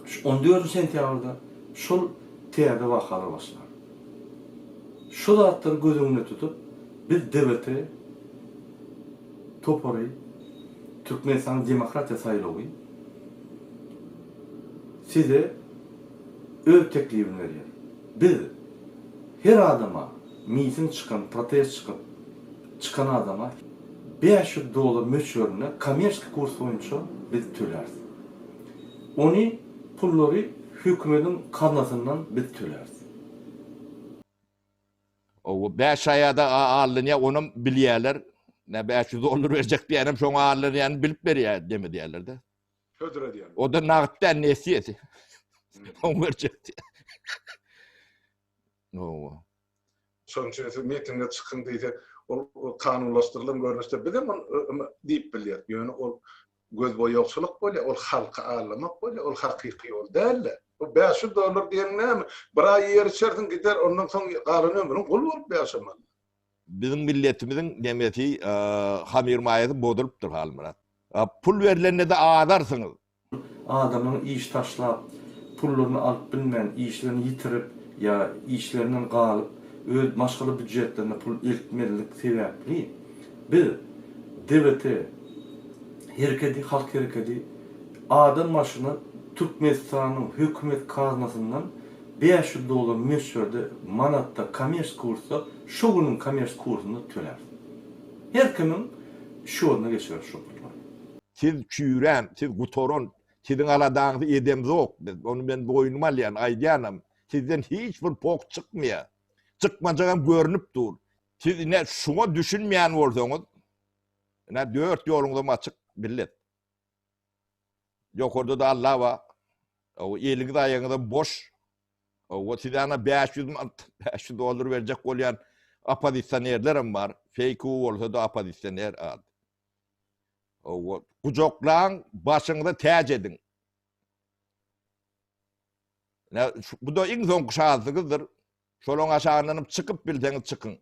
Şu on dördünji sentýabrda şol täze wakalar başlar. Şu zatlary göz öňünde tutup, biz DWT topary Türkmenistanyň demokratiýa saýlawy size öz teklibini berýär. Biz her adama miting çykan, protest çykyp çykan adama 500 dollar möçberinde kommerçeskiý kurs boýunça biz töläris. Ony pullary hökümediň gaznasyndan biz töläris. Owo 5 aýada alynýar, onam bilýärler. Nä 500 dollar berjek diýenem şoňa alynýanyny bilip berýär deme diýerler-de. Hödür edýär. O da nagt däl nesýesi. Oň berjek diýär. Owo. Şonuň üçin siz mitinge çykyň diýse, ol kanunlaşdyrylan görnüşde bizem ony diýip bilýäris. Ýöne ol gözboýagçylyk bolýar, ol halky aldamak bolýar, ol hakyky ýol däl-de. Bu 500 dollar diýeniň näme? Bir aý iýer içersiň gider, ondan soň galan ömrüň gul bolup ýaşamaly. Biziň milletimiziň nemesi hamyrmaýasy bozulypdyr Halmyrat. Pul berlende-de azarsyňyz. Adamlaryň iş taşlap, pullaryny alyp bilmän, işlerini ýitirip ýa işlerinden galyp, öz maşgala býujetlerine pul eltmezlik sebäpli biz DWT herekedi, halk herekedi adam başyna Türkmenistanyň hökümet kaznasyndan 500 dollar möçberde manatda kommersiýa kursda şo günüň kommersiýa kursunda töläris. Her kimiň şýodyna geçireris şo pullary. Siz çüýrän, siz gutaran, siziň aladaňyzy edemzok biz. Ony men boýnuma alýan, aýdýanam. Sizden hiç bir pok çykmaýar. Çykmajagam görnüp dur. Siz ine şuňa düşünmeýän bolsaňyz, ine dört ýoluňyzam açyk millet. Ýokarda-da Alla bar. Eliňiz aýagyňyzam boş. Owa size ana 500 manat, 500 dollar berjek bolýan oppozisionerlerem bar. Feýkowy bolsa-da oppozisioner ady. Owa, gujaklaň, başyňyza täç ediň. Bu da iň soňky şansyňyzdyr. Şolaň aşagyndanam çykyp bilseňiz çykyň.